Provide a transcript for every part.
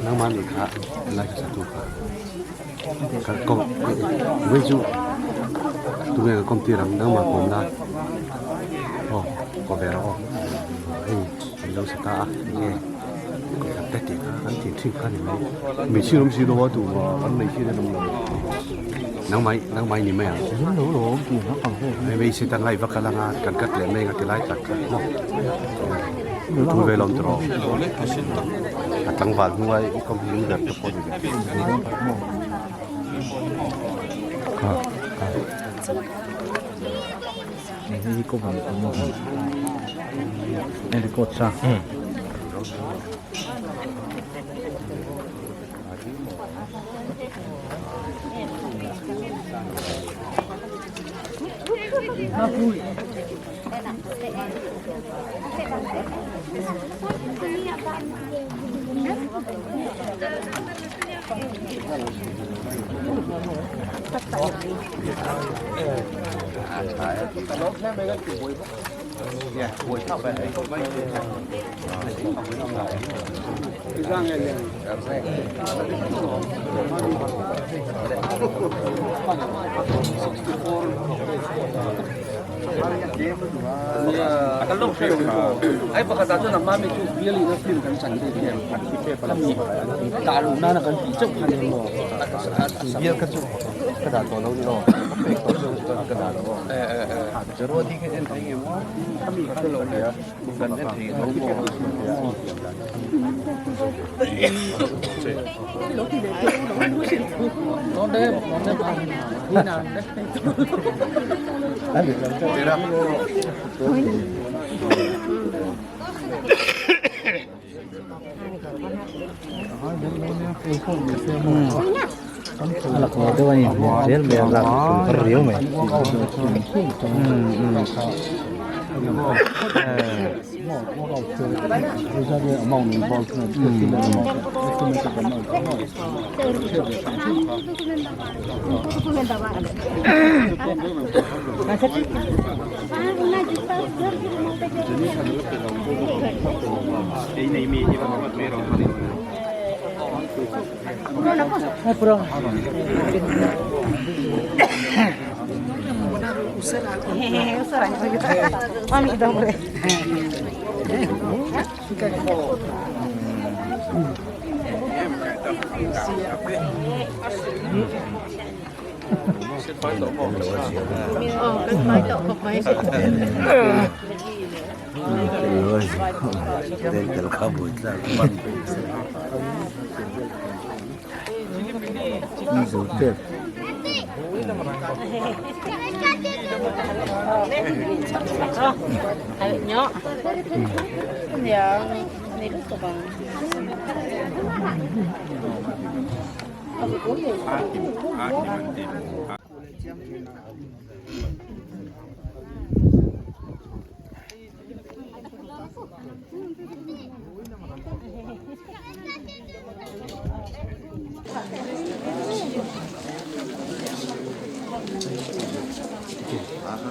Nangmah nih kha lai ka satu kha. Ka kom voi chu tunge ka kom tir ang nangmah kom la. Aw ko ve rawh aw. Hei an lo sa ta a enge ko khat te tih kha an tih thin kha ni mai. Mi chhir awm si lo a tumah kan nei chhir an awm lo. Nangmah nangmah i ni mai ang. Hei hei se tan lai vak a lang a kan cut leh mai ang a ti lai tak kha maw. Thu vel awm tawh a tlangval hnunga i kawm hi lung ber te pawh ni ve. A laklawh deuh a ni zel mai a lak tum har riau mai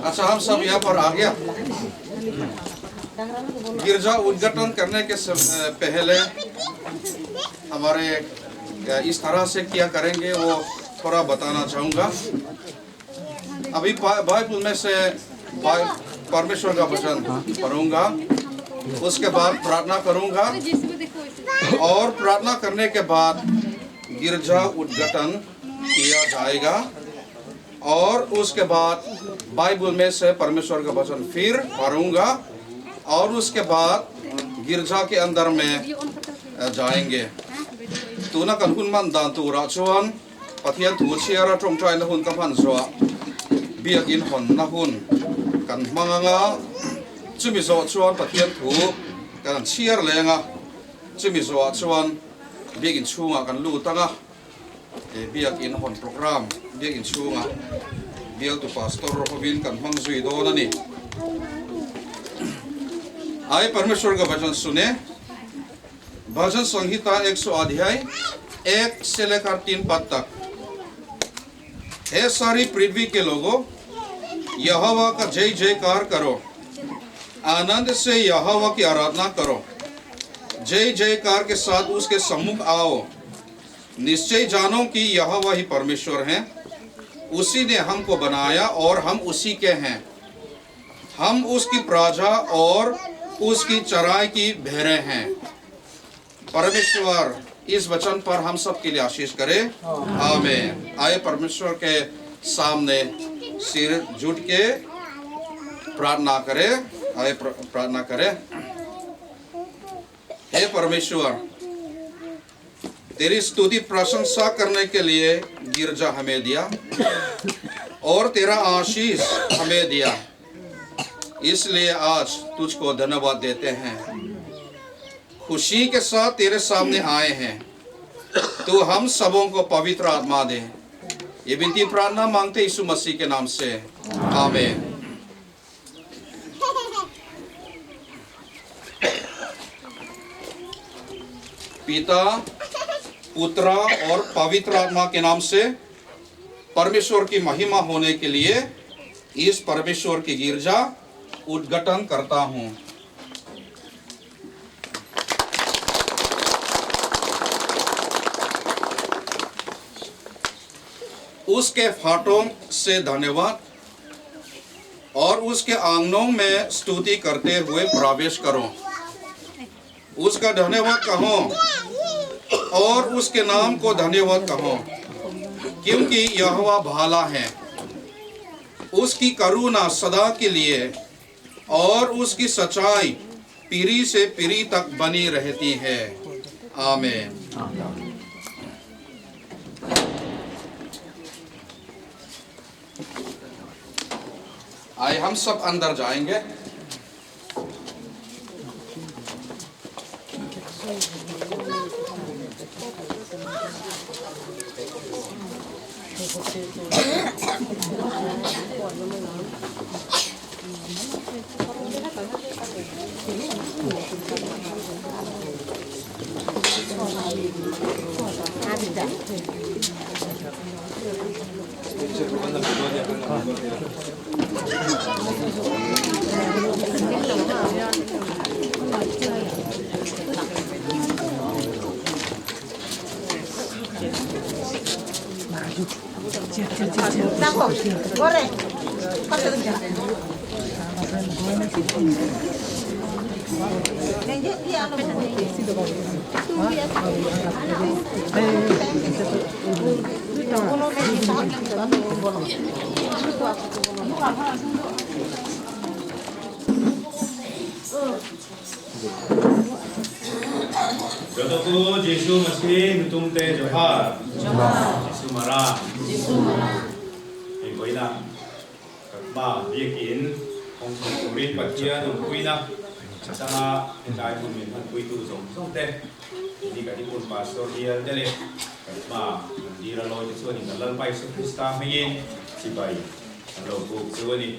अच्छा हम सब यहाँ पर आ गया गिरजा उद्घाटन करने के पहले हमारे इस तरह से क्या करेंगे वो थोड़ा बताना चाहूँगा अभी बाइबल में से परमेश्वर का वचन पढ़ूंगा उसके बाद प्रार्थना करूंगा और प्रार्थना करने के बाद गिरजा उद्घाटन किया जाएगा और उसके बाद बाइबल में से परमेश्वर का वचन फिर पढ़ूंगा और उसके बाद गिरजा के अंदर में जाएंगे tuna kan hun man dan turah chuan Pathian thu chhiara tawngtaina hun ka hman zuah biakin hawnna hun kan hmang anga chumi zawh chuan Pathian thu kan chhiar leng a, chumi zawhah chuan biakin chhungah kan lut anga biakin hawn program biakin chhungah bialtu pastor hovin kan hmang zui dawn a ni. Ai Parmeshwar ka vachan sune. भजन संहिता 100 अध्याय 1 से लेकर 3 पद तक। हे सारी पृथ्वी के लोगों, यहोवा का जय जयकार करो, आनंद से यहोवा की आराधना करो, जय जयकार के साथ उसके सम्मुख आओ। निश्चय जानो कि यहोवा ही परमेश्वर हैं, उसी ने हमको बनाया और हम उसी के हैं। हम उसकी प्रजा और उसकी चराई की भेड़ें हैं। परमेश्वर इस वचन पर हम सब के लिए आशीष करे, आमीन। आए परमेश्वर के सामने सिर झुक के प्रार्थना करें। आए प्रार्थना करें। हे परमेश्वर, तेरी स्तुति प्रशंसा करने के लिए गिरजा हमें दिया और तेरा आशीष हमें दिया, इसलिए आज तुझको धन्यवाद देते हैं। खुशी के साथ तेरे सामने आए हैं, तू हम सबों को पवित्र आत्मा दे। ये विनती प्रार्थना मांगते यीशु मसीह के नाम से, आमीन। पिता, पुत्र और पवित्र आत्मा के नाम से परमेश्वर की महिमा होने के लिए इस परमेश्वर की गिरजा उद्घाटन करता हूं। उसके फाटों से धन्यवाद और उसके आंगनों में स्तुति करते हुए प्रवेश करो। उसका धन्यवाद कहो और उसके नाम को धन्यवाद कहो, क्योंकि यहोवा भाला है। उसकी करुणा सदा के लिए और उसकी सच्चाई पीढ़ी से पीढ़ी तक बनी रहती है। आमीन। आए हम सब अंदर जाएंगे। Jotoku Jesu Masih nutumte Johar. Jesu Mara. Hei koina ba biakin hong turin Pathian um puina changa lai mun min han pui tu zong zong te ni ka di pun pastor hial te le ma dira loi te chuan in lal pai su Krista hmangin chibai an lo buk chu ani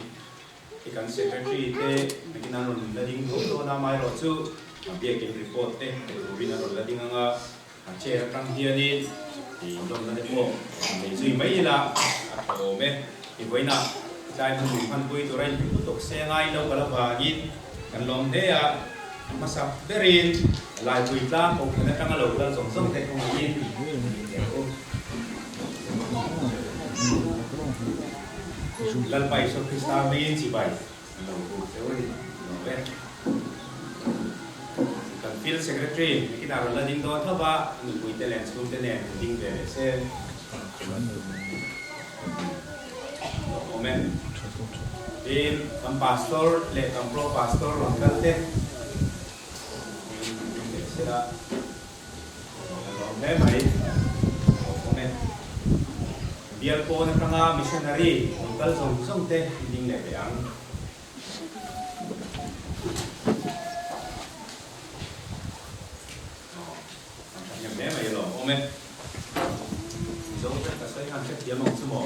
kan secretary te nakin an rawn la ding tho tho na mai rawh chu biakin report te turin a rawn la ding anga a chair atang hianin ih lawmna te pawh nei zui mai ila a tha awm e. I vawiinah tlai hmun hmanpui tura in hmu tawk se ngai lo ka la vangin kan lawm hle a, a hmasa berin Laipui tlang kohhran atanga lo kal zawng zawng te khawngaihin in u. Lalpa Isua Krista hmingin chibai an lo buk deuh a ni lo e. Kan Field Secretary nakinah rawn la ding dawn tho va, nupui te leh an chhungte nen an ding ve leh se. Awm e. Tin, kan Pastor leh kan Pro Pastor rawn kal te ding leh se la. A lawm hle mai. Awm e. Bial pawn atanga missionary rawn kal zawng zawng te ding leh ve ang. An tha hnem hle mai alawm awm e. Mizo te ka sawi khan hrethiam ang chu maw.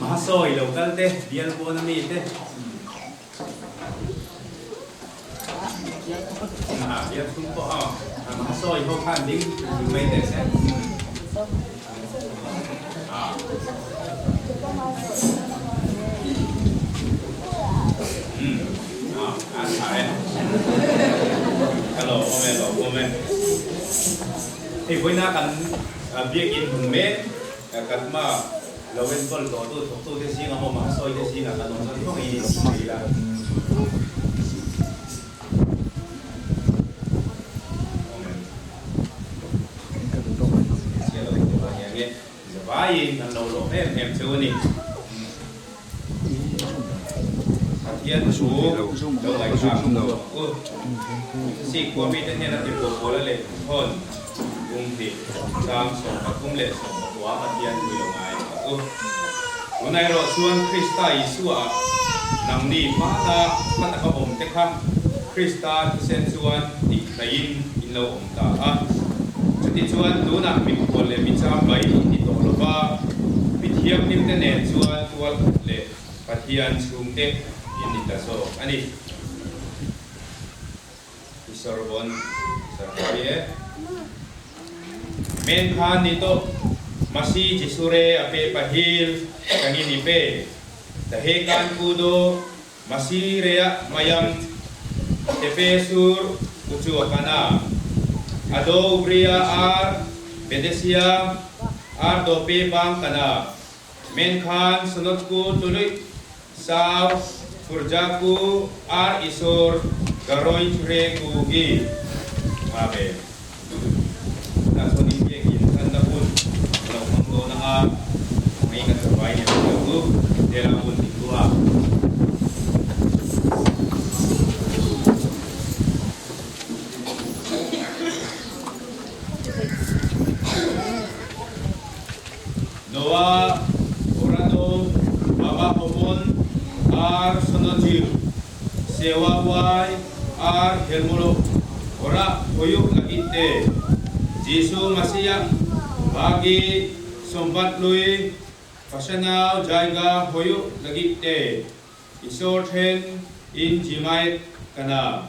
Mahasawi lo kal te, bial pawn ami te. Bial chhung pawh a. Sawi ho khan ding mai teh se. A tha e. Ka lawm awm e, lawm awm e. Hei vawiina kan biakin hun mek kan hma lo enkawl tawhtu thawktute zinga maw mahsawite zingah kan awm chuan khawngaih in inchhir ila. Zavaiin kan lo lawm em em cheu a ni. Pathian thu lo ngaihthlak lo ang u. Si khua mite hnena tirhkoh Paula leh Thuthawn Bung hnih chang 13 19 Pathian thu i lo ngai ang u. Tunah erawh chuan Krista Isua ah nangni hmana hma taka awm te kha Krista thisen chuan tihtlaiin in lo awm ta a. Chutichuan tunah mikhual leh micham mai in ni tawh lo va, mi thianghlim te nen chuan tual khat leh Pathian chhungte in ni ta zawk a ni. I sawrbon sarhai e. Men khan ni tawh Masi Jisure a pe pahil kangin i pe. Tahe kan ku do Masi rea mayam tepe sur uchu a kana. Ado ubria ar Bedesia ar do pe bang kana. Men khan sunot ku tuluih Sau Furja ku ar isor garoi chure ku gi. Amen. Tah chuan in biakin kan la hun a lo hmang dawn ang a, mai kan zavai leh mai ang u, hela hun in duh a. Noa, Orano, Baba Homon, Ar Sonojir, Sewa Wai, Ar Helmolo, Ora Hoyuk Lagit te, Jisu Masiah, Bagi Sombat Lui, Pashanau Jaiga Hoyuk Lagit te, Isor Then In Jimaet Kana,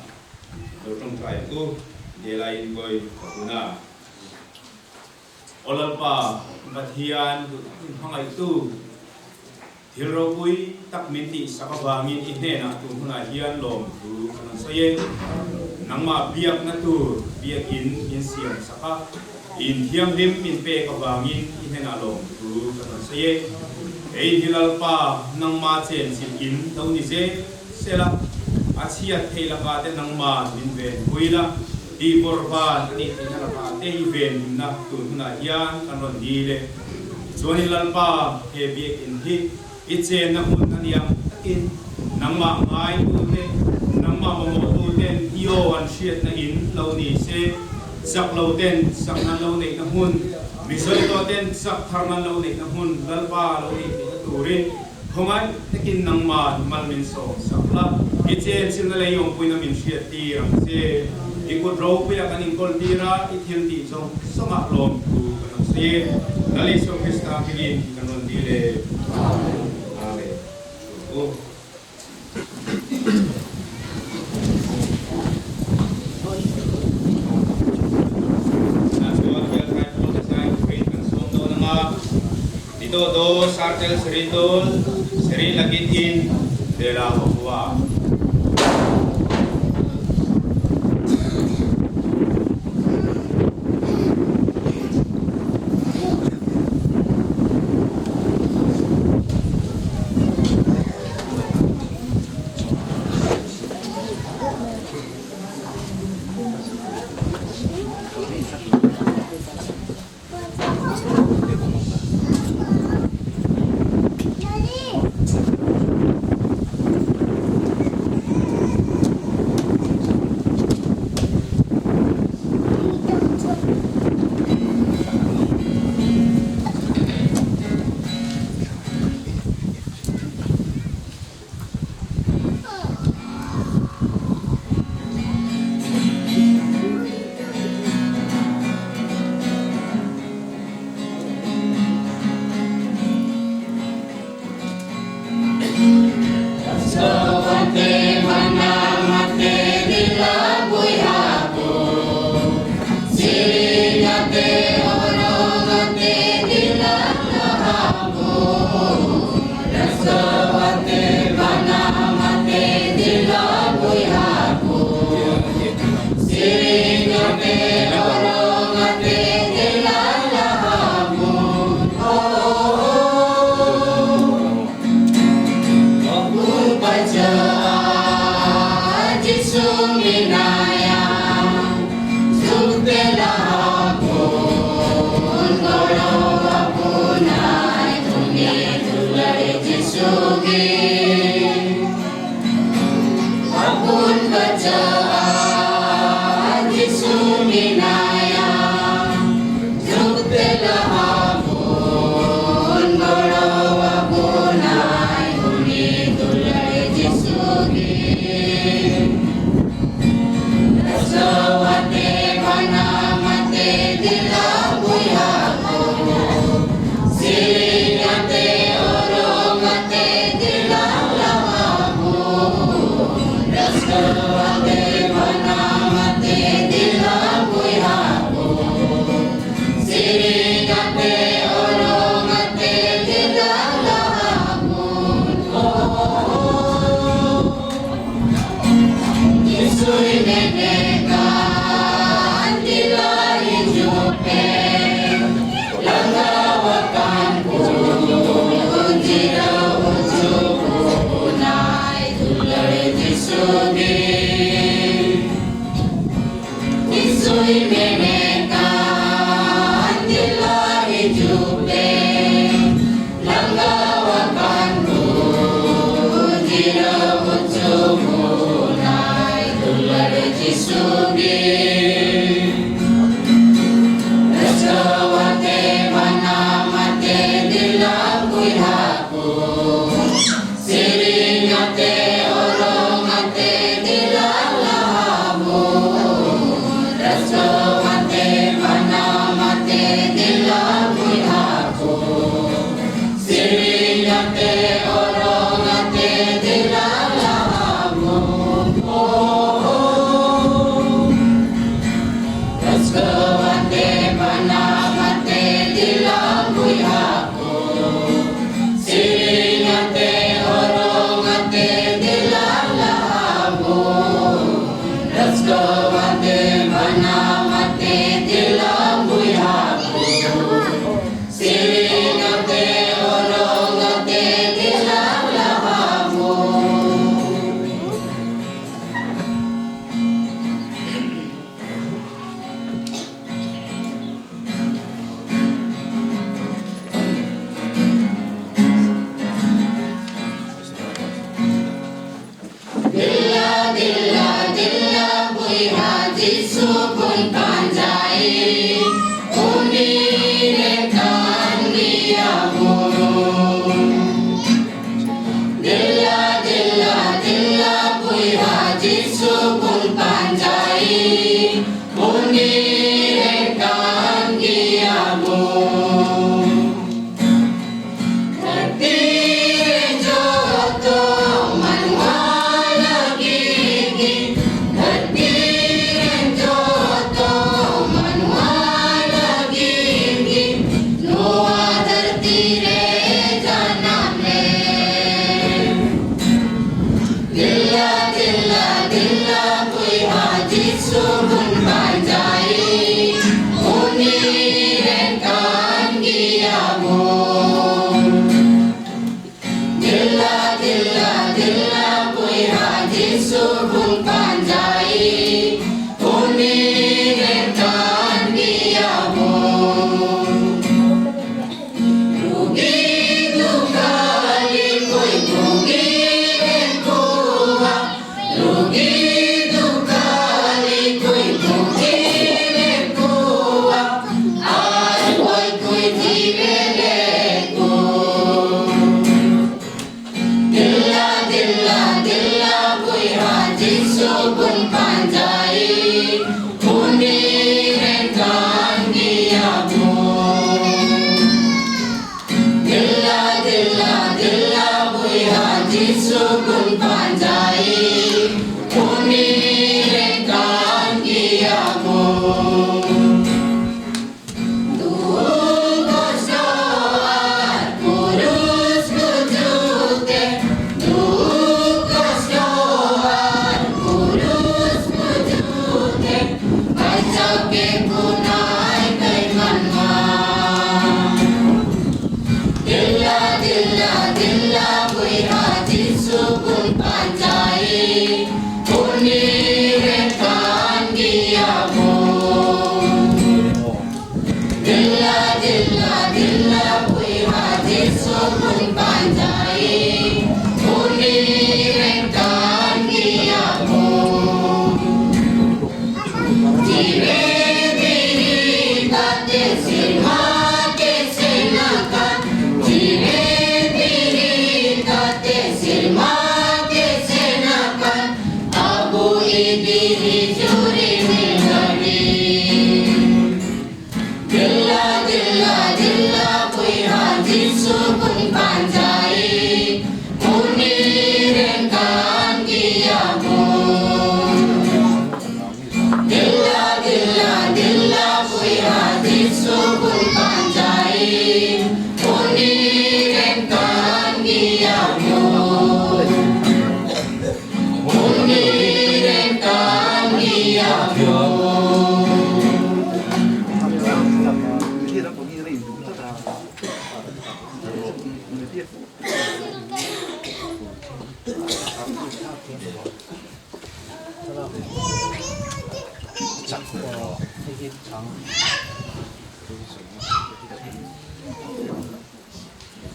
Lo Tawngtai Ku, Delai In Goi Kahuna. Aw Lalpa, Pathian duh takin hmangaihtu, thil ropui tak min tihsak avangin i hnenah tun hunah hian lawmthu kan rawn sawi e. Nangmah biakna tur biakin in siam sak a, i inthianghlim min pek avangin i hnenah lawmthu kan rawn sawi e. Hei hi Lalpa, nangmah chenchilh in lo ni zel sela, a chhiat theih lakah te nangmah min venpui la. Tih bawrhban a nih theihna lakah te hi venhimna tun hunah hian kan rawn dil e. Tichuanin Lalpa, he biakinn hi i chenna hmun a ni ang takin nangmah ngaitute, nangmah mamawhtuten i aw an hriatna in lo ni se, chak lo ten chak nan lo neihna hmun, mi sawi tawh ten chak thar nan lo neihna hmun Lalpa lo nih theihna turin Khawngaih takin nangman mal min sawm sak la, i chenchilna lei awmpuina min hriat tir ang che. I kut ropuia kan inkawl tir a, i thil tih zawng zawngah lawmthu kan rawn sawi e. Lal Isua Krista hmingin kan rawn dil e. Amen. Thu u. Dito do sartel seritol seri lagitin de la hua. Thank you.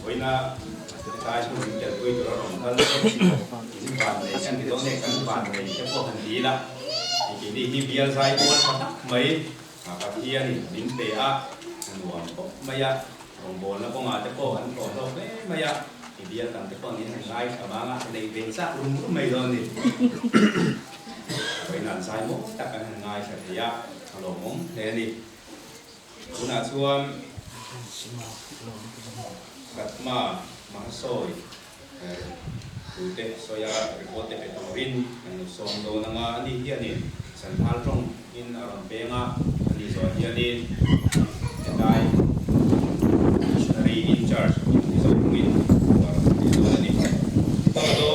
Vawiina tlai hmun in telpui tur a rawn kal in van nei an ti dawn e, kan van nei te pawh han ti ila, keini hi bial zai mual tha tak mai Pathianin min pe a, a nuam khawp mai a, rawngbawlna kawngah te pawh an hlawh hlawk hle mai a, i bial tam te pawh niin han ngaithla vang a, neih ve chak rum rum mai dawn a ni. Vawiin an zai mawi tak an han ngaithla thei a, a lawmawm hle a ni. Tunah chuan Katma Mahasawi tute sawia report te pe turin kan lo sawm dawn anga ani hianin Santhal tawng in a rawn peng a, ani zawh hianin hetlai Missionary in charge in Mizo tawngin a rawn ti dawn a ni. Toto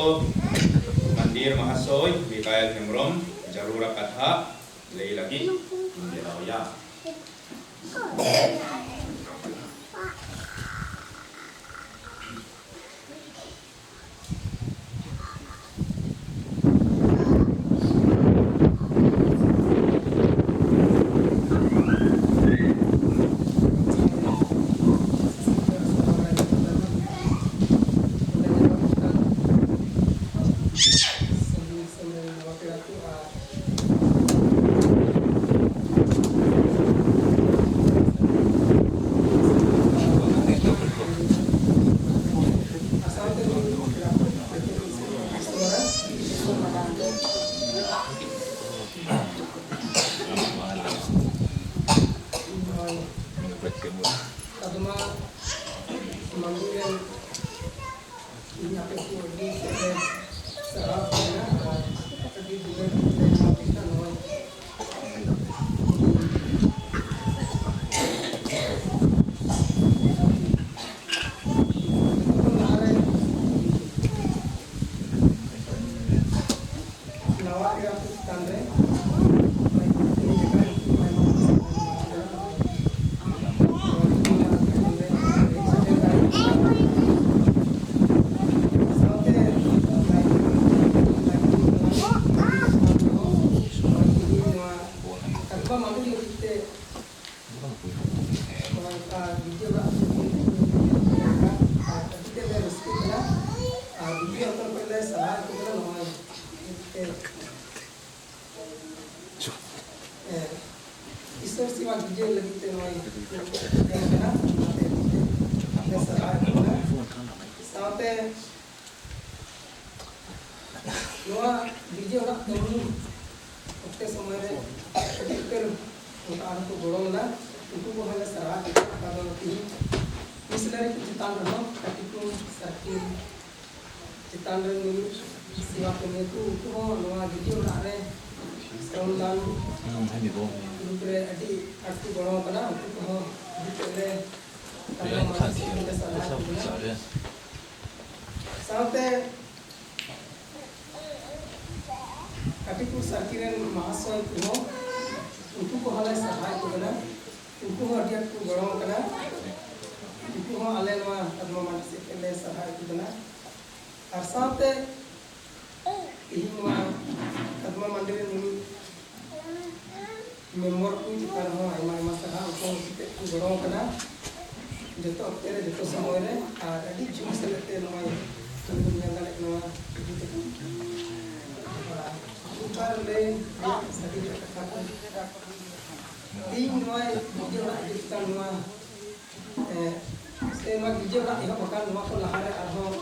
Mandir Mahasawi Mikael Hemrom Jarura Katha Lei lagi in be lo ya. ᱜᱚᱲᱚ ᱟᱠᱟᱱᱟ ᱡᱚᱛᱚ ᱚᱠᱛᱮ ᱨᱮ ᱡᱚᱛᱚ ᱥᱚᱢᱚᱭ ᱨᱮ ᱟᱨ ᱟᱹᱰᱤ ᱡᱷᱩᱠ ᱥᱟᱞᱟᱜ ᱛᱮ ᱱᱚᱣᱟ ᱠᱟᱹᱢᱤ ᱵᱚᱱ ᱧᱮᱞ ᱫᱟᱲᱮᱭᱟᱜ ᱠᱟᱱᱟ ᱱᱚᱣᱟ ᱤᱫᱤ ᱠᱟᱛᱮ ᱟᱨ ᱢᱤᱫ ᱵᱟᱨ ᱞᱟᱹᱭ ᱨᱮᱭᱟᱜ ᱥᱟᱹᱨᱤ ᱨᱮᱭᱟᱜ ᱠᱟᱛᱷᱟ ᱠᱚ ᱛᱮᱦᱤᱧ ᱱᱚᱣᱟ ᱜᱤᱨᱡᱟᱹ ᱚᱲᱟᱜ ᱤᱫᱤ ᱪᱮᱛᱟᱱ ᱱᱚᱣᱟ ᱥᱮ ᱱᱚᱣᱟ ᱜᱤᱨᱡᱟᱹ ᱚᱲᱟᱜ ᱮᱦᱚᱵ ᱟᱠᱟᱱ ᱱᱚᱣᱟ ᱠᱚ ᱞᱟᱦᱟᱨᱮ ᱟᱨᱦᱚᱸ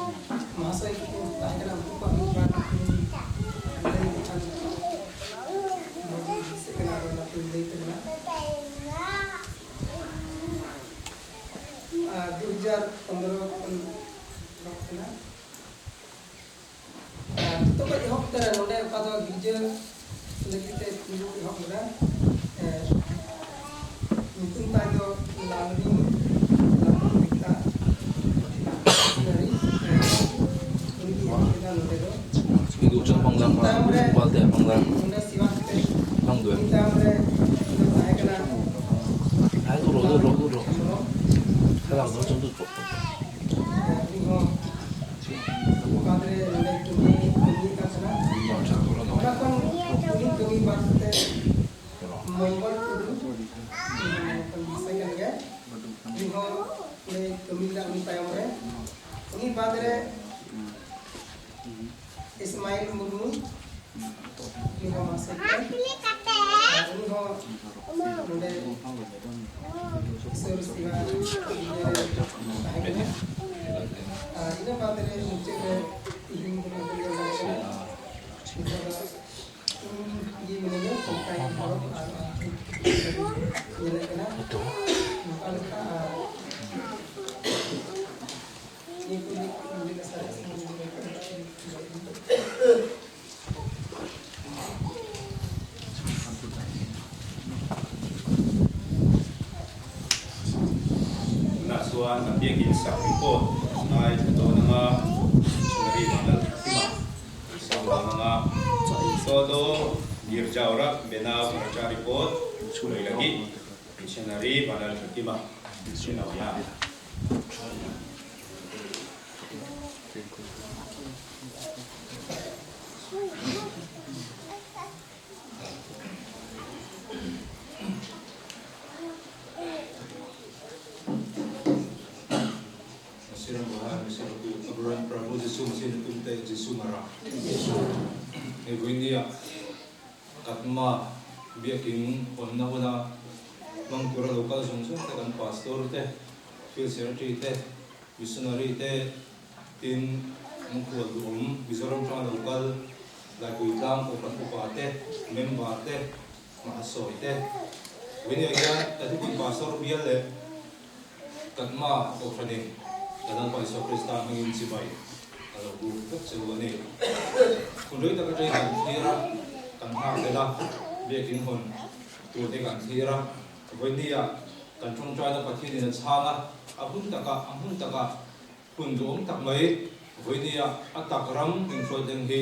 ᱢᱚᱦᱟᱥᱚᱭ ᱠᱚ ᱛᱟᱦᱮᱸ ᱠᱟᱱᱟ ᱩᱱᱠᱩ ᱠᱚᱣᱟᱜ ᱢᱤᱫ ᱵᱟᱨ ᱞᱟᱹᱭ ᱞᱮᱠᱷᱟᱱ ᱢᱚᱡᱽ ᱫᱤᱥᱟᱹᱜ ᱠᱟᱱᱟ ᱟᱫᱚ ᱚᱱᱟᱛᱤᱧ ᱞᱟᱹᱭ ᱛᱟᱵᱚᱱᱟ 2015 ᱠᱷᱚᱱ ᱮᱦᱚᱵ ᱠᱟᱱᱟ ᱡᱚᱛᱚ ᱠᱷᱚᱱ ᱮᱦᱚᱵ ᱩᱛᱟᱹᱨ ᱱᱚᱰᱮ ᱚᱠᱟ ᱫᱚ ᱜᱤᱨᱡᱟᱹ ᱞᱟᱹᱜᱤᱫ ᱛᱮ ᱛᱤᱸᱜᱩ ᱮᱦᱚᱵ ᱞᱮᱫᱟ ᱧᱩᱛᱩᱢ ᱛᱟᱭ ᱫᱚ ᱞᱟᱞᱨᱤᱱ ᱞᱟᱞᱨᱤᱱ ᱢᱤᱥᱚᱱᱟᱨᱤ ᱩᱱᱤ ᱮᱦᱚᱵ ᱞᱮᱫᱟ ᱱᱚᱰᱮ ᱫᱚ ᱛᱟᱭᱚᱢ ᱨᱮ ᱱᱚᱰᱮ ᱥᱮᱵᱟ ᱠᱟᱛᱮ ᱩᱱᱤ ᱛᱟᱭᱚᱢ ᱨᱮ ᱛᱟᱦᱮᱸ ᱠᱟᱱᱟ ᱩᱱᱤ ᱦᱚᱸ ᱵᱟᱫᱽ ᱨᱮ ᱱᱚᱰᱮ ᱠᱟᱹᱢᱤ ᱠᱟᱹᱢᱤᱭᱮᱫ ᱠᱟᱱ ᱛᱟᱦᱮᱱᱟ ᱚᱱᱟ ᱠᱷᱚᱱ ᱩᱱᱤ ᱠᱟᱹᱢᱤ ᱵᱟᱫ ᱠᱟᱛᱮ ᱢᱚᱝᱜᱚᱞ ᱴᱩᱰᱩ ᱢᱟᱥᱟᱭ ᱠᱟᱱ ᱜᱮᱭᱟᱭ ᱩᱱᱤ ᱦᱚᱸ ᱚᱸᱰᱮ ᱠᱟᱹᱢᱤ ᱞᱮᱫᱟ ᱩᱱᱤ ᱛᱟᱭᱚᱢ ᱨᱮ ᱩᱱᱤ ᱵᱟᱫ ᱨᱮ ᱤᱥᱢᱟᱭᱤᱞ ᱢᱩᱨᱢᱩ ᱩᱱᱤ ᱦᱚᱸ ᱢᱟᱥᱟᱭ ᱠᱟᱱᱟᱭ ᱩᱱᱤ ᱦᱚᱸ ᱱᱚᱰᱮ ᱠᱤᱥᱳᱨ ᱥᱮᱵᱟ ᱛᱟᱦᱮᱸ ᱠᱟᱱᱟ ᱟᱨ ᱤᱱᱟᱹ ᱵᱟᱫ ᱨᱮ ᱢᱩᱪᱟᱹᱫ ᱨᱮ ᱛᱤᱦᱤᱧ ᱵᱚᱱ ᱧᱮᱞ ᱫᱟᱲᱮᱭᱟᱜ ᱠᱟᱱᱟ ᱱᱤᱛᱚᱜ ᱫᱚ ᱤᱧ ᱜᱮ ᱢᱤᱱᱟᱹᱧᱟ ᱪᱚᱢᱠᱟᱭ ᱦᱮᱢᱵᱨᱚᱢ ᱟᱨ ᱧᱮᱞᱮᱫ ᱠᱟᱱᱟ ᱱᱚᱝᱠᱟ ᱞᱮᱠᱟ ᱟᱨ ᱱᱤᱭᱟᱹ ᱠᱚ Tunah chuan kan biakin sak report ngai tha dawn anga missionary Vanlal Thakima an sawi dawn anga Todo Girjaorak Bena Bharacha report chhulei lagi missionary Vanlal Thakima Chinawia. Masiram Buhai, Masiram Pu, Abraham Prabhu Jesu Masih na tum te Jesu mara. Hei vawinia Katma biakin hawnna huna hmang tura lo kal zawng zawng te kan pastor te, field secretary te, missionary te tin an khual duhawm Mizoram tanga lo kal Laipui tlang Kohhran upa te, member te, hma sawi te. Vawinia hian Tathupui pastor bial leh Katma Kohhranin ka Lalpa Isua Krista hmangin chibai a lo buk vek che u a ni. Hun rei tak atangin kan thlir a, kan nghak tel a, biakin hawn tur te kan thlir a, vawinia kan tawngtaina Pathianin a chhang a, a hun takah, a hmun takah hun duhawm tak mai vawinia a tak ram inhruai thleng hi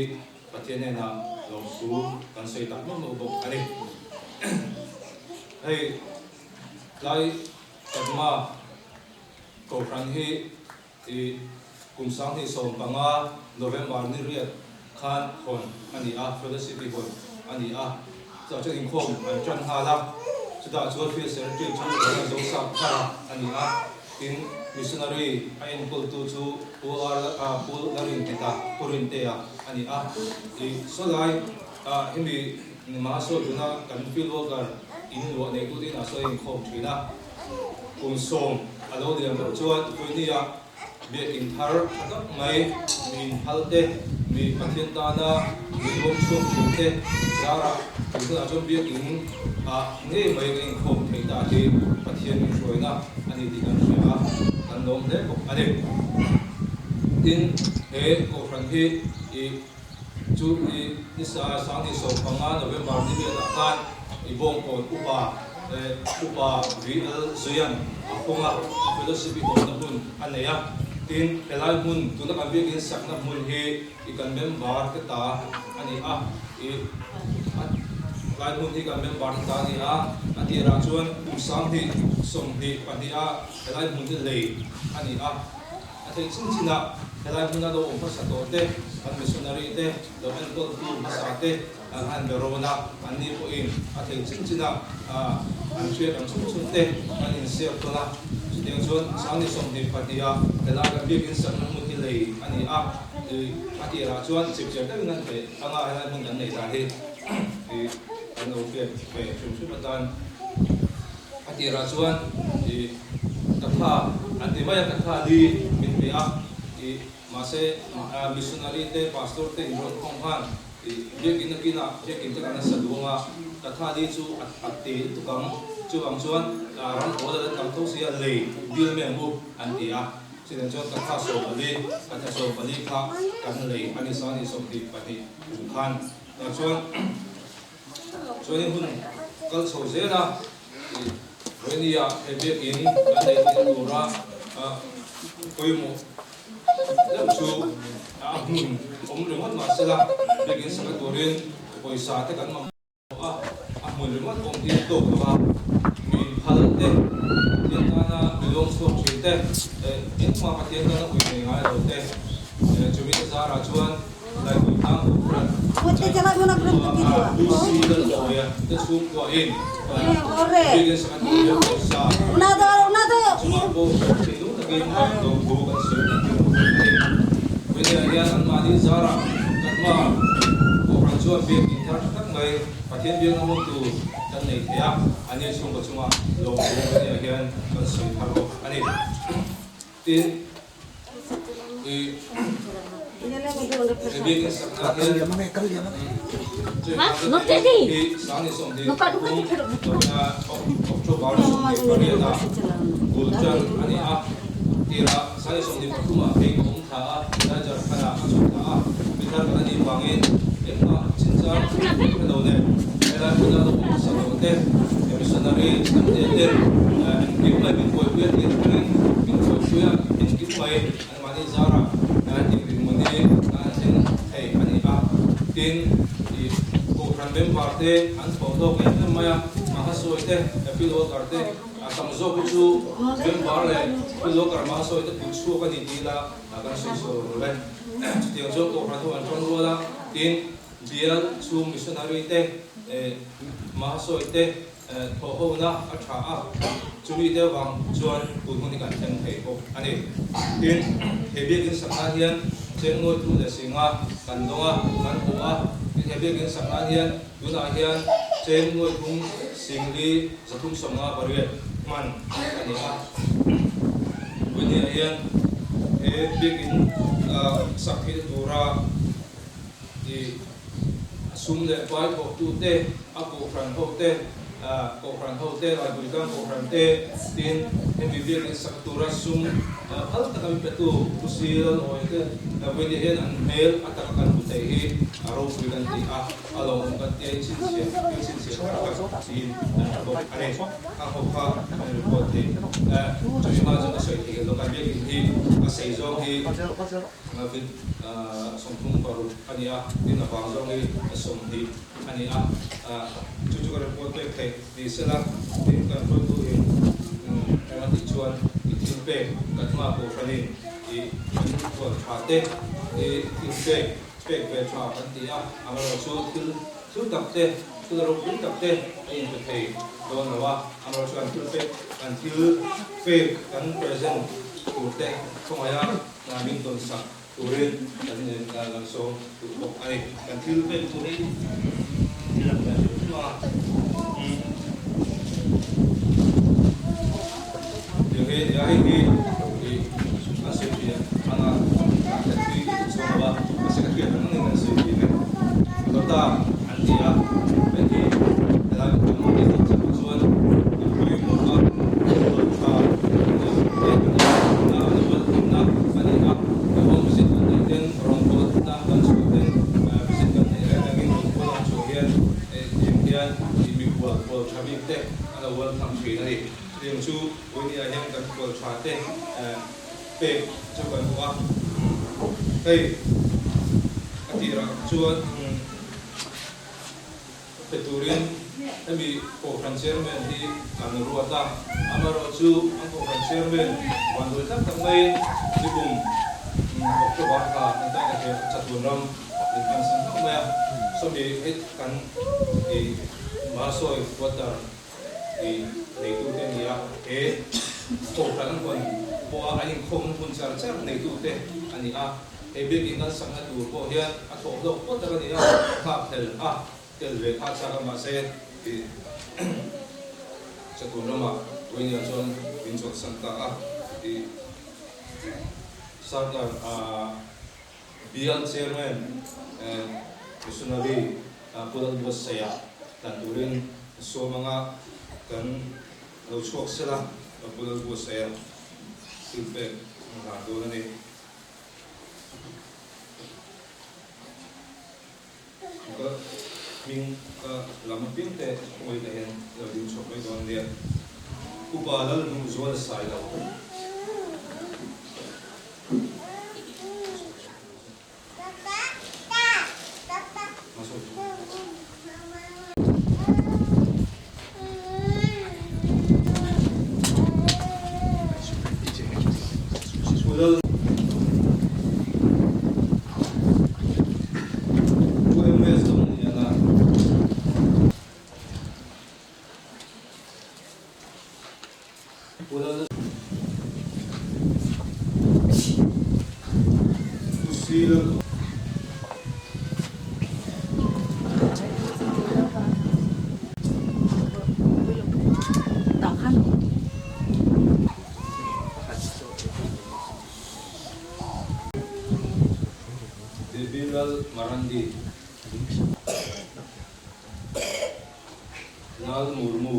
Pathian hnenah lawmthu kan sawi tak meuh meuh bawk a ni. Hei tlai Katma Kohhran hi i kum 2015 November ni riat khan hawn a ni a, Fellowship hi hawn a ni a, chutah chuan inkhawm an tan nghal a, chutah chuan Field Secretary chu Rona Joseph Thara a ni a, tin Missionary a enkawltu chu Pu Pu Larinheta, Pu Rintea a ni a, i sawlai hemi Mahse tuna kan field worker in luah neitute inah sawi inkhawm thin a, kum sawm a lo liam loh chuan Puinia biakin thar tha tak mai mi inphal te, mi Pathian tana mi ruam chhuak thin te zarah tun hunah chuan biakin ah ngei mai kan inkhawm thei ta hi Pathian min hruaina a ni tih kan hria a, kan lawm hle bawk a ni. Tin, he kohhran hi i. Chu i nisa 2015 November ni riatah khan i bawngkawn upa upa VL Zuian a hawng a, fellowship i awmna hmun a nei a. Tin, helai hmun tuna kan biakin sakna hmun hi i kan member te ta a ni a, i helai hmun hi kan member te ta a ni a, a tirah chuan kum 2022 ah helai hmun hi lei a ni a. A theih chin chinah helai hmuna lo awm hmasa tawh te, kan missionary te, lo enkawltu hmasa te an han be rawn a, anni pawhin a thei chin chin a, an hriat ang chhung chhung te an insiak tawn a. Chutiang chuan 2022 a helai kan biakin sakna hmun hi lei a ni a, a tirah chuan chipchiar deuhin an theih anga helai hmun kan neih dan hi kan lo hriat ve hrim hrim atan a tirah chuan katha an ti mai a, katha li min pe a. Mahse, missionary te, pastor te inrawn khawm khan biakin a kinah biakin te kan nasa duang a, katha li chu a te lutuk ang. Chuvang chuan ram awl a la tam tho si a, lei dil mai ang u an ti a. Chutiang chuan katha 14, katha 14 kha kan lei a ni 22 kum khan. Tah chuan chuanin hun kal chho zel a, Vawinia he biakin kan nei thei tura pawimawh deuh chu a hmun awm ringawt mah sela, biakin saka turin pawisa te kan mamawh a, a hmun ringawt awm hi tawk lo va, mi inphal te, Pathian tana mi lawm chhuak thin te, engmah Pathian tana ui nei ngai lo te, chumi te zarah chuan Tin, i biakin sakna hian hi 2023 October 28 ah bul tan a ni a, tirah 2023 ah phei ka awm thla a, Niger khanah ka chhuk thla a, mi thar kan anih vangin engmah chinchang hre lo nen helai hmuna lo awm hmasa lo te, missionary an te ten engkim mai min buaipui a tih atangin min buaipui a, engkim mai anmahni zarah inrinmawni an thleng thei a ni a. Tin, ih Kohhran member te an thawh hlawk em em mai a, Mahasawi te, Appeal Worker te a tam zawk hi chu member leh Appeal Worker Mahasawi te put chhuak a ni tih ila kan sawi sawi lo e. Chutiang chuan Kohhran ho an tawng rual a, tin, Bial chhung missionary te, Mahasawi te thawhhona a tha a, chumi te avang chuan tun hun hi kan thleng thei bawk a ni. Tin, he biakin sakna hian cheng nawi thu leh singa kan dawng a, kan hmu a, tin he biakin sakna hian tunah hian cheng nawi thum singli 358 hman a ni a. Vawinia hian he biakin sak theihna tura I sum leh pai thawktute, a kohhran hote, kohhran hote, Raipuitlang kohhran te, tin hemi biakin sak tura sum phal taka min petu Pu Sil Awi te vawiin hian an hmel a taka kan hmu thei hi a ropui kan ti a, a lawmawm kan ti a, inchhinchhiah, thil chhinchhiah thar tak tiin an hre bawk a ni. Khang ho kha kan report thei. Chumi hma chuan ka sawi thei lo, kan biakin hi a sei zawng hi. David 36 a ni a, tin a vang zawng hi 20 a ni a, chu chu ka report pek theih ni sela, tin kan hruaitu in eng a tih chuan i thil pek kan hma kohhranin i kan huan tha te i thil pek pek ve tha kan ti a, amaherawhchu thil thil tak te thil ropui tak te a inpe thei dawn lo a, amaherawhchu kan thil pek kan thil pek kan present tur te khawngaih a. Hna min tawn sak turin kan kan sawm duh bawk a ni. Kan thil pek tur hi thil a hmel hrim hrim a. Tiang hi nia hei hi i an sawi thin anga kan thui duh chuang lo a, mahse ka hriat ang angin kan sawi thin e. Lota an ti a, hei hi helai kan awm tih chakah chuan i pawimawh a, tha Pe turin hemi Kohhran Chairman hi an ruat a, amaherawhchu an Kohhran Chairman vanduai tak tak maiin nikum October thla an taina hian chatuan ram min pansan hlauh mai a. Sawmi hei kan i Masawi quarter i neitute a ni a, he kohhran an hawn pawha an inkhawmna hmun char char neitute a ni a, he biakin kan sakna tur pawh hian a thawh hlawk phawt tak a ni a, nghakhlel a tel ve kha a chak a, mahse i Chatun ramah Wayne-a chuan min chawlhsan ta a, i Sarkar a Bial Chairman Missionary Pu Lalbuatsaia tlan turin sawm anga kan lo chhuak sela Pu Lalbuatsaia thilpek an hlan dawn a ni. Ka hming ka lam apiang te khawngaih na hian i lo ding chhuak mai dawn ania. Upa Lalhmuhzuala Sailo. Debilal Marandi, Lal Murmu.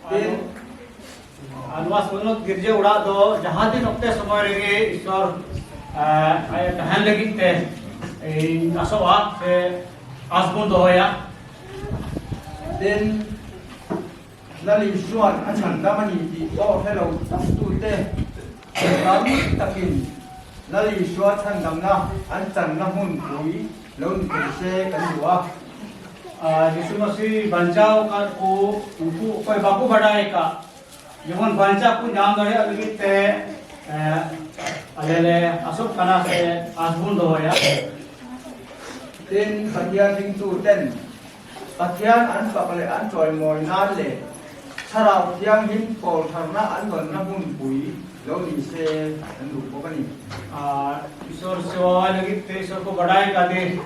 Tin, ᱱᱚᱣᱟ ᱥᱩᱱᱩᱛ ᱜᱤᱨᱡᱟᱹ ᱚᱲᱟᱜ ᱫᱚ ᱡᱟᱦᱟᱸ ᱛᱤᱱ ᱚᱠᱛᱮ ᱥᱚᱢᱚᱭ ᱨᱮᱜᱮ ᱤᱥᱥᱚᱨ ᱟᱡ ᱛᱟᱦᱮᱱ ᱞᱟᱹᱜᱤᱫ ᱛᱮ ᱤᱧ ᱟᱥᱚᱜᱼᱟ ᱥᱮ ᱟᱥ ᱵᱚᱱ ᱫᱚᱦᱚᱭᱟ᱾ Tin, Lal Isua'n a chhandam a ni tih pawh hre lo tute tam takin Lal Isua chhandamna an channa hmunpui lo ni thei se kan duh a. Jisu Masih banchao kat ku unku okoy bako badai ka jemon bancha ku nyam dare lagid te ale le asok kana se aas bun dohoya. Tin, Pathian ringtu ten Pathian an fak leh an chawimawi nan leh Thlarau Thianghlim pawl tharna an dawnna hmunpui lo ni se an duh bawk a ni. Isawr sewa lagid te Isawr ko badai ka te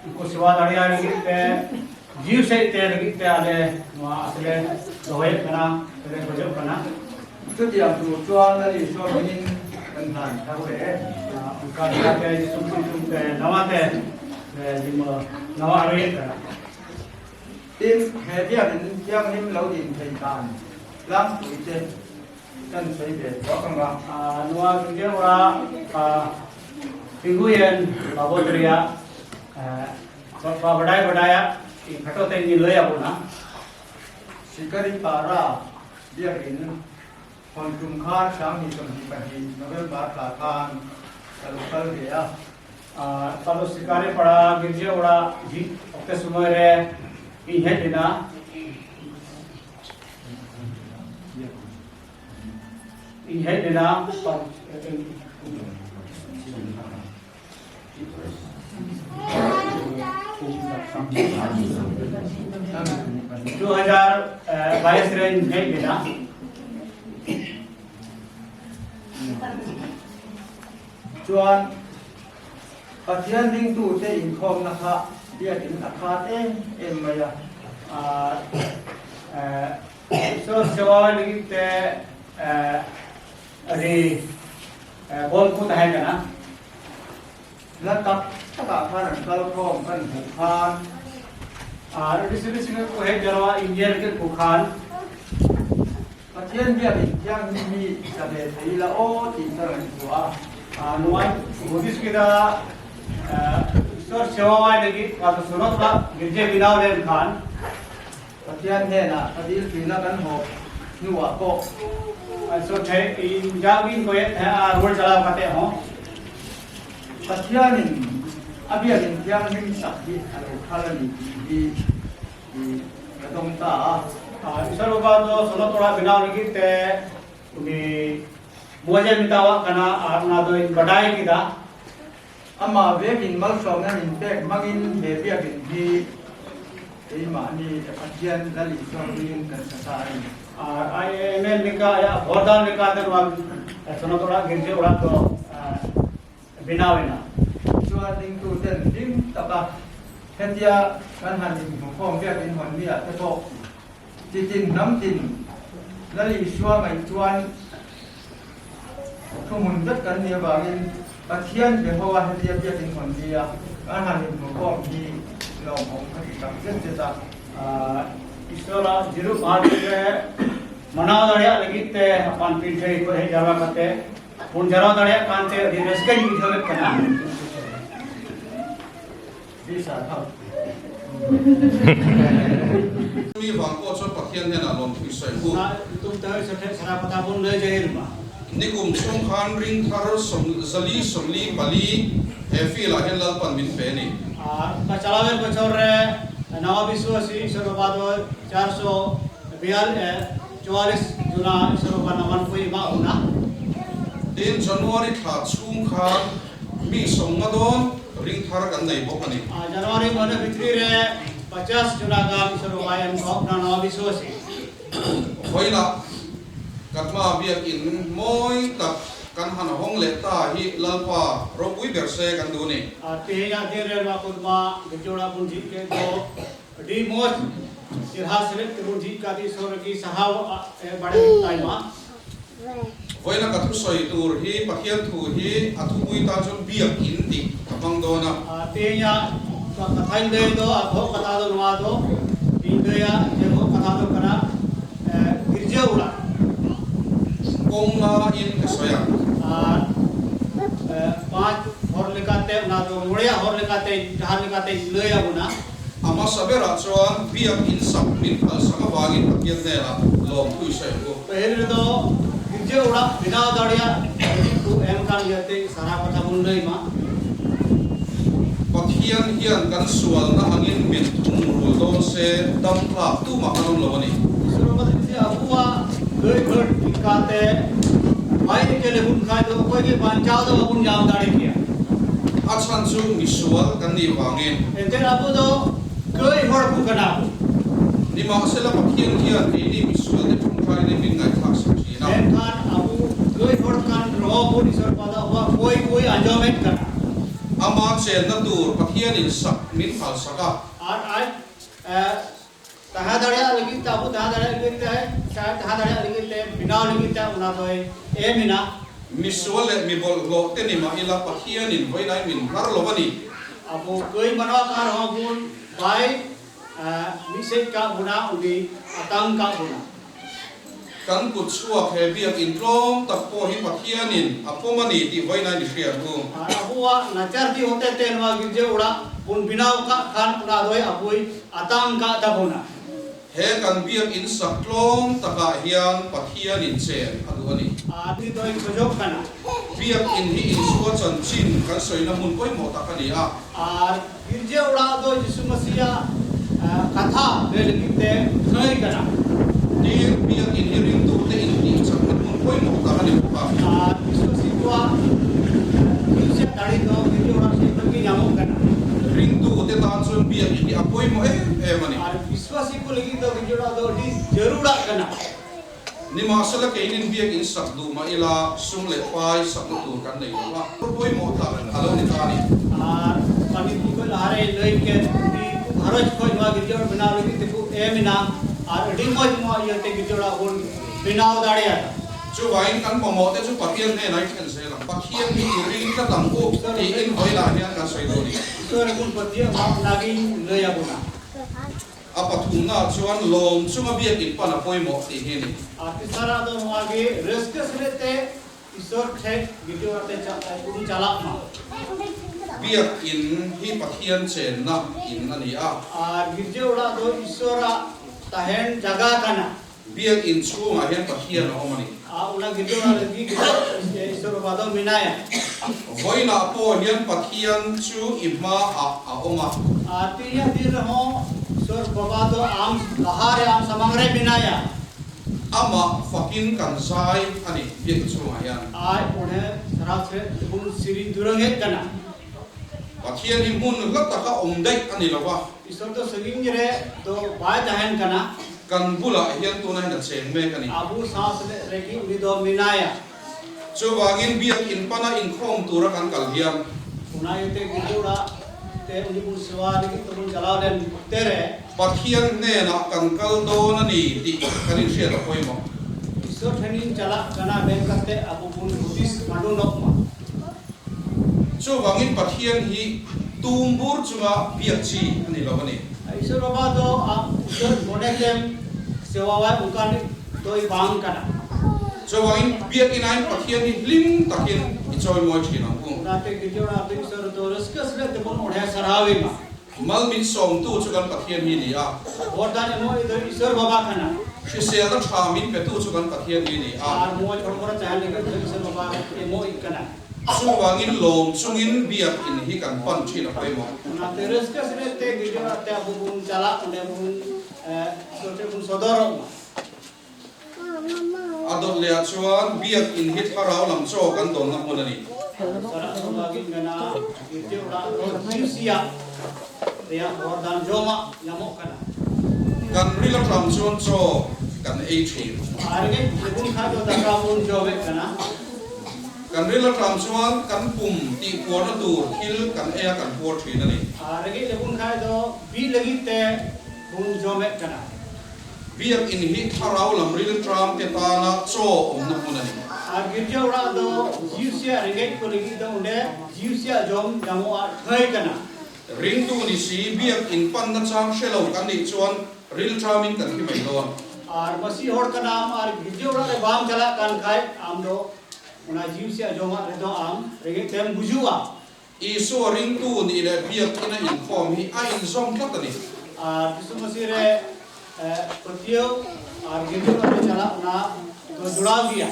unku sewa dariya lagid te jiw seh te lagid te ale nuwa asle dohoyet kana sele gojok kana. Chutiang tur chuan Lal Isua hmingin kan hlan thar leh e. Unka dia te Jisu Kristum te nawa te lima nawa aroyet kana. Tin, he biakin thianghlim lo din thei dan tlangpui te kan sawi ve thuak ang a. Nuwa Ginjia ora Pinguyen Babodria ba badai badaya i khato te ni loya bona. Sikari para biakin hawn tum khan 2022 November thla khan ka lo kal ve a. Talo Sikari para girja ora jhij okte sumoi re ᱤᱧ ᱦᱮᱡ ᱞᱮᱱᱟ᱾ ᱤᱧ ᱦᱮᱡ ᱞᱮᱱᱟ 2022 ᱨᱮᱧ ᱦᱮᱡ ᱞᱮᱱᱟ᱾ Chuan Pathian ringtute inkhawmna kha biakin a khat em em mai a. Isawr sewa lagid te ri bawm ku tahen kana. La tak takah khan an kal khawm kan hmuh khan. Risi risi ku hei jarwa injel ke ku khan. Pathian biakin thianghlim hi ka ve thei la aw tih ka ngaihtuah a. Nuai Buddhist kida Iswar sewa wai lagi ka sunot ba girje binaw len khan. Pathian hnenah ka dil tuina kan hawp hnuah pawh. So the in jagin ko yet a rual chalaw kate ho. Pathianin a biakin thianghlim sak hi a lo phal a ni tih hi. ka dawng ta a. Iswar Baba do Sonot Orak binaw lagid te uni moje mitawa kana ar ona doi badai kida. Amah vekin malsawmna min pek hmangin he biakin hi keimahni Pathian Lal Isua hmingin kan sa ta a ni. IAML leka ya bordan leka te nuwa Sonot Orak girja orak do binaw ena. Chuan ringtu ten hlim taka hetia kan han inhmukhawm biakin hawn mi ah te pawh chitin hnam tin Lal Isua ngaih chuan Thuhmun vek kan nih avangin Pathian be ho a hetia biakin hawn ni a kan han inhmukhawm hi lawmawm ka ti tak zet zet a. Iswara Jiru Bharti re manaw dariyak lagid te apan pin thei ko hej jarwa kate pun jarwa dariyak kan te adi raskañ bujhawed kana. Mi vang pawh chuan Pathian hnenah lawmthu i sawi hu. Nikum chhung khan ring thar zali 44 he field ah hian Lalpan min pe a ni. Tin, January thla chhung khan mi 50 dawn Ring thar kan nei bawk a ni. January mone bhitri re 50 juna gan Iswar em kho na nawa biswasi. Vawilah Katma biakin mawi tak kan han hawng leh ta hi Lalpa ropui ber se kan duh a ni. Tihia din re nuwa kudma Girjora bun jit ke do di moj sirha selet ke bun jit ka di Iswar gi sahaw bade taima. Vawiina ka thusawi tur hi Pathian thu hi a thupui tan chuan biak in tih ka hmang dawn a. Tihia ka thain dei do a thawh katha do nuwa do tin deia je thawh katha do kana girja ura. Kawng nga in ka sawi ang. Panch hor lekate ona do moreya hor lekate dahar lekate lei abuna. A hmasa berah chuan biak in sak min phal sak avangin Pathian hnenah lawmthu i sawi ang u. Pahil redo girja orak binaw dariya ku em kan iate sara katha bun lei ma. Pathian hian kan sualna angin min thungrul dawn se dam tlak tumah kan awm lo a ni. A chhan chu misual kan nih vangin. Nimahsela Pathian hian keini misualte ṭawngṭaina min ngaihthlak sak ṭhin a. Ama chenna tur Pathianin sak min phal sak a. Misual leh mi bawlhhlawh te ni mah ila Pathianin vawihnai min hnar lo a ni. Kan kut chhuak he biakin tlawm tak pawh hi Pathianin a pawm a ni tih vawihnai ni hriat u. He kan biakin sak tlawm takah hian Pathianin chen a duh a ni. Biakin hi Isua chanchin kan sawina hmun pawimawh tak a ni a. Tir biakin hi ringtute intihchakna hmun pawimawh tak a ni bawk a. Ringtute tan chuan biakin hi a pawimawh em em a ni. Nimahsela keinin biakin sak duh mah ila sum leh pai sakna tur kan nei lo a, pawimawh tak a lo ni ta a ni. Chuvangin kan mamawh te chu Pathian hnenah i thlen zel ang. Pathian hi i ring tlat ang u tiin vawilah hian kan sawi dawn a ni. A pathumnaah chuan lawm chunga biakin pan a pawimawh tih hi a ni. Biakin hi Pathian chenna in a ni a. Biakin chhungah hian Pathian a awm a ni. Vawiinah pawh hian Pathian chu i hmaah a awm a. Iswar baba do am laha re am samang re minaya. Amah fakin kan zai a ni biakinn chhungah hian. Ai one sarau che bun siri durang het kana. Pathian hi hmun hla taka awm daih a ni lo va. Iswar do saging re do bai tahen kana. Kan bulah hian tunah hian a cheng mek a ni. Abu saas re ki uni do minaya. Chuvangin biakinn pana inkhawm tura kan kal hian. Ona ite girja te uni bun sewa lagi tebun chalaw len te re. Pathian hnenah kan kal dawn a ni tih kan inhriat a pawimawh. Iswar thenin chala kana men kate abu bun hudis mandunok ma. Chuvangin Pathian hi tum bur chunga biak chi a ni lo a ni. Iswar baba do am usar mone tem sewa wai ungkan doi bang kana. Chuvangin biakinain Pathian hi hlim takin i chawimawi thin ang u. Onate girja orak do Iswar do raska sele tebun onhe sarhawi ma. Mal min sawmtu chu kan Pathian hi ni a. Bordan emaw i do Iswar baba kana. Hriselna tha min petu chu kan Pathian hi ni a. Ar moj hor kora tahan leh do Iswar baba emaw i kana. Chuvangin lawm chungin biakinn hi kan pan thin a pawimawh. Onate raska sele te girja orak te abu bun chala onde bun Iswar te bun sodor ma. A dawt leh ah chuan biakinn hi thlarau lam chaw kan dawnna hmun a ni. Kan ril atang chuan chaw kan ei thin. Kan ril atang chuan kan pum tih puarna tur thil kan ei a kan puar thin a ni. Biakinn hi thlarau lam ril tram te tana chaw awmna hmun a ni. Ar girja orak do jiusia rengej ko lagi do onde jiusia jom nyamoa thai kana. Ringtu ni si biakinn panna chang hre lo kan nih chuan ril tramin kan thi mai dawn. Ar masi hor kanam ar girja orak re bam chala kan khai am do ona jiusia joma re do am rengej tem gujua. Isua ringtu nih leh biakinn a inkhawm hi a inzawm tlat a ni. Ar Jisu Masih re pathiau ar girja orak re chala ona do juraw gia.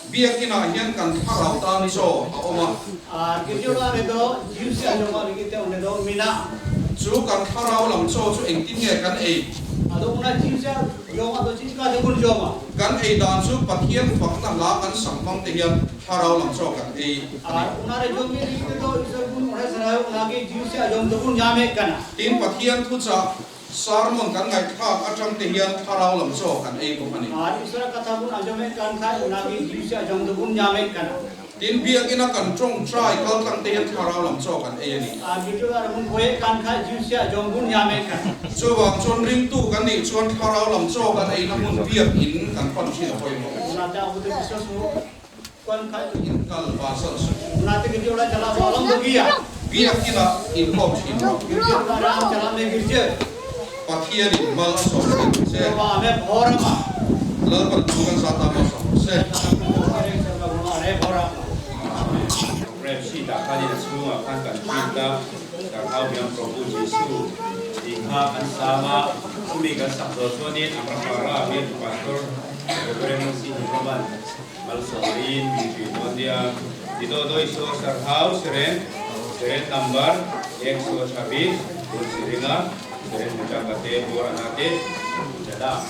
Biakinn ah hian kan thlarau tan chaw a awm a. Ar girja orak re do jiusia joma lagi te onde do mina. Chu kan thlarau lam chaw chu engtin nge kan ei? Ado una jiusia joma do chika tebun joma. Kan ei dan chu Pathian fakna hla kan sak hmang te hian thlarau lam chaw kan ei a ni. Ar una re jom mi lagi te do Iswar bun onde sarau una ge jiusia jom tebun nyame kana. Tin Pathian thuchah sermon kan ngaihthlak atang te hian thlarau lam chaw kan ei bawk a ni. Ar Iswar katha bun anjome kan khai una ge jiusia jom tebun nyame kana. Tin biakina kan tawngtai kal tlang te hian thlarau lam chaw kan ei a ni. Ar girja orak bun boye kan khai jiusia jom bun nyame kana. Chuvang chuan ringtu kan nih chuan thlarau lam chaw kan eina hmun biakin kan pan thin a pawimawh. Ona te abu te biswas hu kan khai In kal van san suh. Ona te girja orak chala balam bogia. Biakina inkhawm thin rawh. Girja orak ram chala me girja. Pathianin mal a sawm thin che. Ba ame bhorama. Lalpan thu kan zat a mal sawm rawh se. Programme sheet ah khanin a chhungah khan kan print a, Darhau biang Prabhu Jesu tih kha kan sang a, chumi kan sak zawh chuanin Amrapara bialtu Pastor Reverend Sih Himraman Malsawmin min hrilh dawn nia. Dito doi so Sarhau Seren, Seren number ek so chhabis, bul siringa, Seren mucha kate bor anate jada.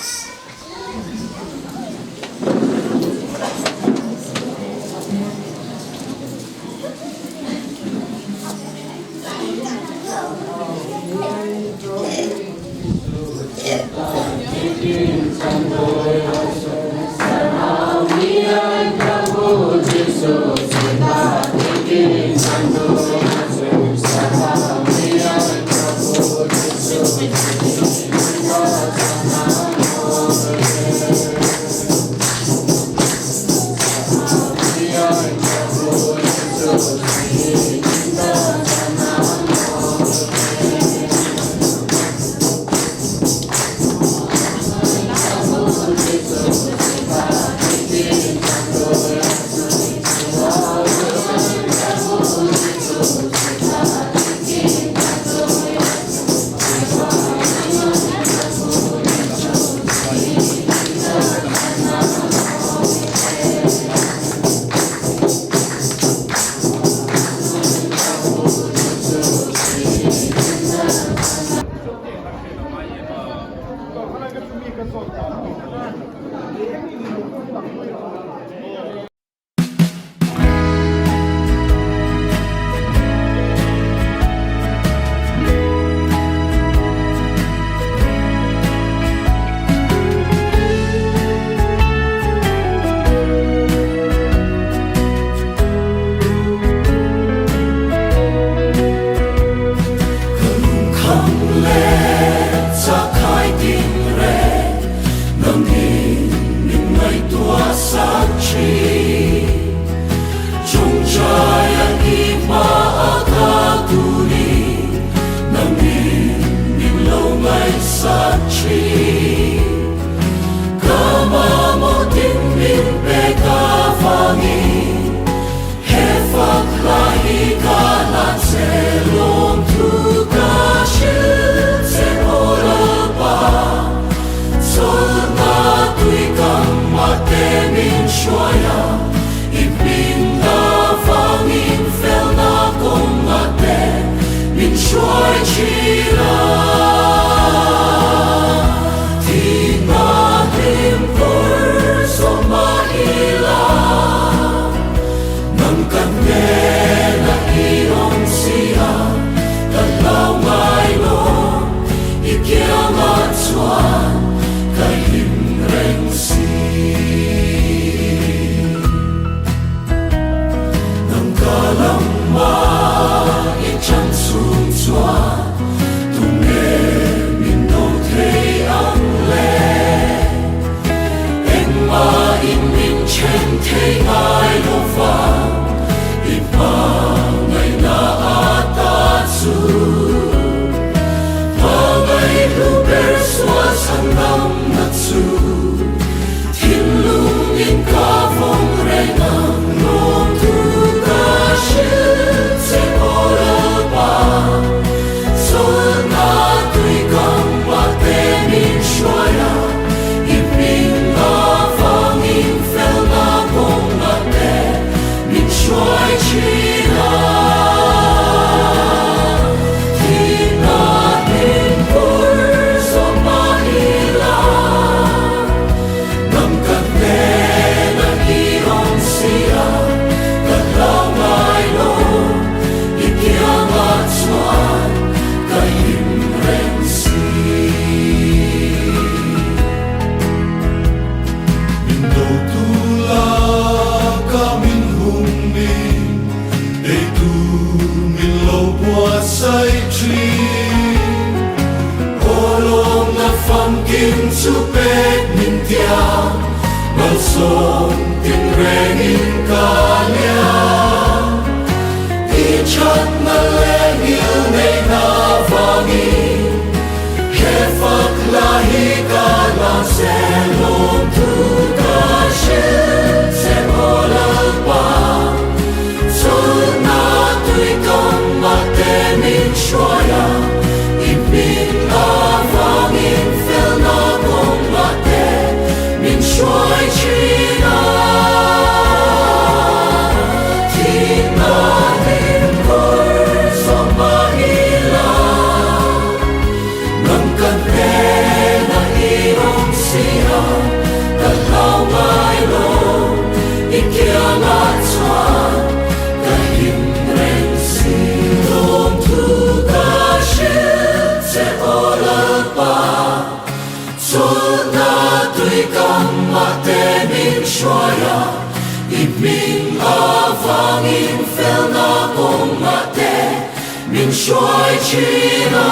ka hnenah i awm si a, ka hlau ngai lo, i kiangah chuan ka him reng si. Nang ka lama i chang chung chuan tunge min do thei ang le? Engmahin min then thei ngai lo vang, i hmangaihna ata chu. Hmangaihlu ber sual chhandamna chu thinlungin ka vawng reng ang. Lawmtu ka hrilh che aw Lalpa, chawlhna tui kamah te min hruai a, i hming avangin felna kawngah te min hruai thin a. Thihna hlimkhur zawk mah ila, nang ka hnenah i awm si a, ka hlau ngai lo, i kiangah chuan ka him reng si. Min dotu laka min hum in, ei tur min lo buatsaih thin. Aw lawmna famkim chu pek min tiang, malsawm tinrengin ka liam. I thatna leh ngil neihna vangin he fak hla hi ka la che. Lawmtu ka hrilh che aw Lalpa, chawlhna tui kamah te min hruai a, i hming avangin felna kawngah te min hruai thin a. Thihna hlimkhur zawk mah ila, nang ka hnenah i awm si a, ka hlau ngai lo, i kiangah chuan ka him reng si. Lawmthu ka hrilh che aw Lalpa, chawlhna tui kamah te min hruai a, i hming avangin felna kawngah te min hruai thin a.